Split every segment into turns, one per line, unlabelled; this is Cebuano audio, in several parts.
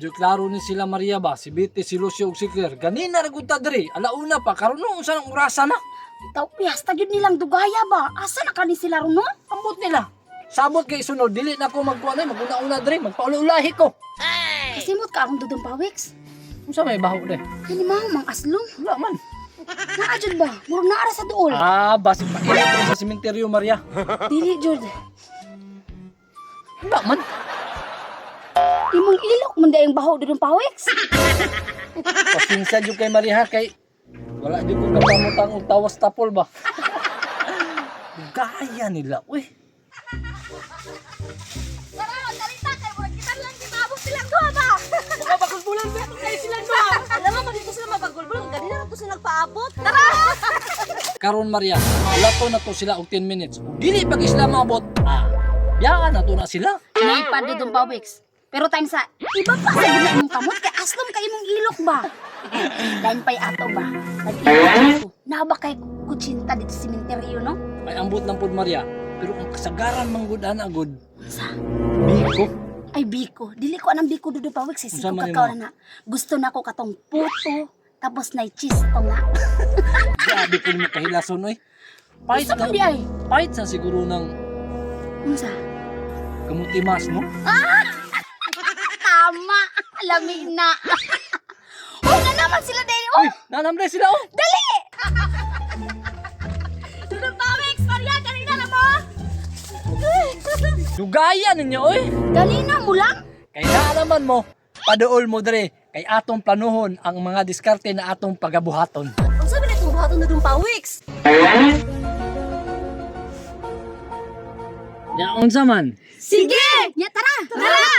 Medyo klaro ni sila Maria ba, si Betty, si Lucio ug si Claire. Ganina ra gud ta diri, alauna pa karon no unsa nang orasa na.
Ikaw, piyasta gyud nilang dugaya ba? Asa na kani sila ron no?
Ambot nila. Sabot kay sunod dili na ko magkuan ay maguna-una diri, magpaulahi ko.
Kasimot ka akong Dudong Pawiks.
Unsa may baho de?
Kani mao mang aslong.
Wala man.
Naa jud ba? Murag naa ra sa duol.
Ah, basig painit ro sa sementeryo Maria.
Dili jud.
Wala man.
Imong ilok man dayang baho, Dudong Pawiks.
Pasensya jud kay Maria ha, kay wala jud ko kapamutang og tawas tapol ba. Gaya nila, uy.
Tara, magkalita kay murag kita lang gibabot silang duha ba.
Mabagulbulan ba kay sila duha?
Alam mo, dito sila mapagulbul. Ganina na to sila nagpaabot. Tara!
Karon Maria, wala to na to sila og 10 minutes. Ug dili pag sila maabot, ah, biyaan na to na sila.
Naipad, Dudong Pawiks. Pero time sa iba pa sa gud na imong kamot kay aslom kay imong ilok ba. Lain pay ato ba. Nag-ilok ko. Naa ba kay kutsinta dito sa sementeryo no?
Ay ambot lang pod Maria, pero ang kasagaran man gud ana gud,
Unsa?
biko.
Ay biko, dili ko anang biko, Dudong Pawiks, eh.
Unsa
Siko
man
kakao
nimo?
na na. Gusto na ko katong puto tapos na cheese to nga.
Grabe po nimo kahilason oy. Pahit
Gusto
na,
mo di ay.
pahit sa siguro ng
Unsa?
kamuti mas no.
Tama, lami na. Oh, na naman sila dali. Oh,
Uy, nanamday sila oh.
dali.
Dudong Pawiks! Maria, kanina na mo!
Dugaya ninyo oy.
Dali na mo lang.
Kay naa naman mo, paduol mo dre kay atong planuhon ang mga diskarte na atong pagabuhaton.
Ang sabi na itong buhaton Dudong Pawiks.
Ya unsa man?
Sige! Nya tara. Tara.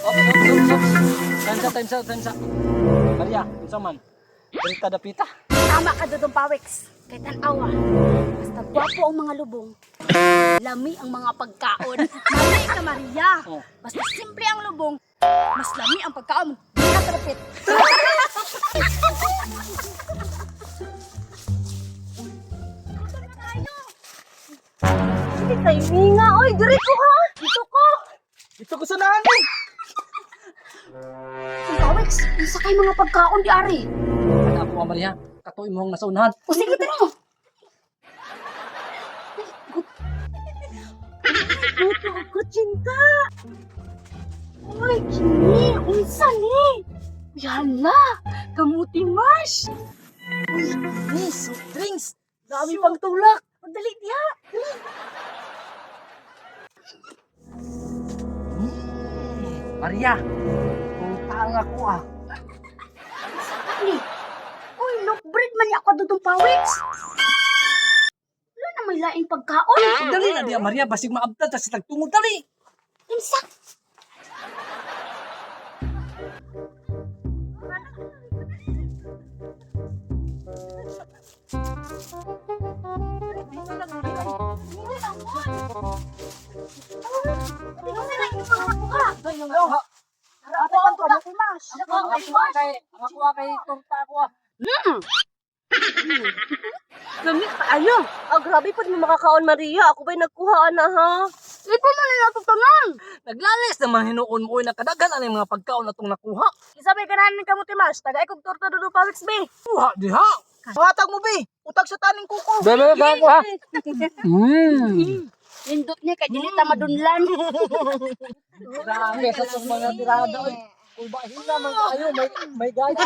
Ops, ops, ops, ops. Time sa, time sa, time sa. Maria, unsa man? Rita dapita.
Tama ka, Dudong Pawiks. Kay tan-awa. Basta gwapo ang mga lubong. Lami ang mga pagkaon. Mali ka, Maria.
Oh.
Basta simple ang lubong, mas lami ang pagkaon. Di ka trapit.
Hindi tayo minga. Oy, diri ko ha! Dito ko!
Dito ko sa naan eh.
Dudong Pawiks, unsa kay mga pagkaon di ari?
Ana ako Maria, katuoy mo ang nasa unahan.
O sige, tara.
Puto ko, cinta!
Uy, kini, unsa ni? Uy, hala, kamuti mash.
Ni, soft drinks. Dami pang tulak.
Dali diha.
Maria, utang ako ah.
Ani? Uy, look bread man ni ako, Dudong Pawiks. Wala na may laing pagkaon.
Dali na diya Maria, basig maabtad ta sa tagtungod dali.
Unsa?
Ang ako kay torta ako ah.
Lami kaayo! Ah, grabe po mo makakaon, Maria. Ako ba'y nagkuhaan na, ha?
Ikaw man nila pagtangan.
Naglalis naman hinuon mo oy nakadaghan ani mga pagkaon atong nakuha.
Isabay ka na ng kamuti mash. Tagay kong torta Dudong Pawiks, be.
Kuha diha.
Hatag mo, be. Utag sa taning kuko.
Dali ba ako ha?
Lindot niya kay dili ta madunlan.
Grabe sa itong mga tirada. Oy. Kung ba hina man kayo, may gaya.